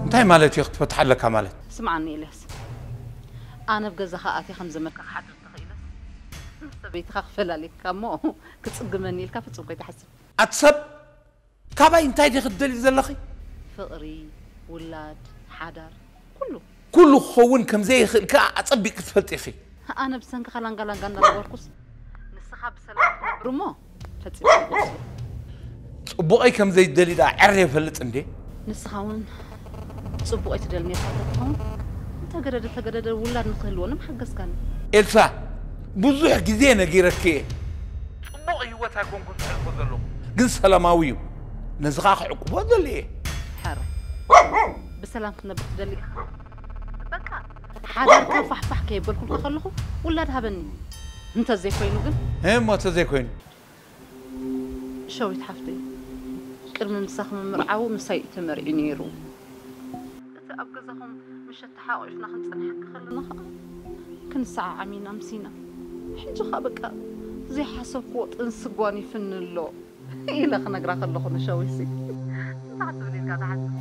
እንታይ ማለት እዩ ክትፈትሓለካ ማለት? ስምዓኒ ኤልያስ፣ ኣነ ኣብ ገዛኻ ኣትየ ከም ዘመድካ ክሓድር እንተኽኢለስ ምስ ሰበይትኻ ክፈላልየካ እሞ ክጽግመኒ ኢልካ ፍጹም ከይትሓስብ። ኣቲ ሰብ፣ ካባይ እንታይ ዲኺ ትደልዪ ዘለኺ? ፍቕሪ፣ ውላድ፣ ሓዳር፣ ኩሉ። ኩሉ ክኸውን ከም ዘይኽእል ከኣ ኣጸቢቕኪ ትፈልጢ ኢኺ። ኣነ ብሰንክኻ ላንጋ ላንጋ እንዳነበርኩስ ንስኻ ብሰላም ክትነብር እሞ ፈጺመ ኣይፈልጥን። ጽቡቐይ ከም ዘይትደልዪ ደኣ ዕረ ይፈልጥ እንዴ? ንስኻ እውን ጽቡቐይ ትደልኒ ኢኻ እንተትኸውን፣ እንተገደደ ተገደደ ውላድ ንኽህልወኒ ምሓገዝካኒ። ኤልሳ፣ ብዙሕ ግዜ ነጊረኪ እየ። ጽቡቕ ህይወት ኣይኮንኩን ዘሕልፎ ዘለኹ፣ ግን ሰላማዊ እዩ። ነዚ ኸኣ ክዕቅቦ ደሊ እየ። ሕራይ። ብሰላም ክትነብር ትደሊ ኢኻ? በቃ፣ ሓዳርካ ፋሕፋሕ ከየበልኩልካ ከለኹ ውላድ ሃበኒ። እንተዘይኮይኑ ግን? እሞ እንተዘይኮይኑ? ሸዊት ሓፍተይ፣ ቅድሚ ምሳኺ ምምርዓዉ ምሳይ እዩ ተመርዕዩ ነይሩ። እቲ ኣብ ገዛኹም ምሸት ተሓቋቒፍና ክንጸንሓካ ከለና ኸኣ ክንሰዓዓም ኢና ኣምሲና። ሕጂ ኸኣ በቃ ዘይሓሰብክዎ ጥንሲ ጓኒፍኒ ኣሎ ኢለ ክነግራ ከለኹ ንሸዊትሲ እንታይ ክትብል ኢልካ ትሓስብ?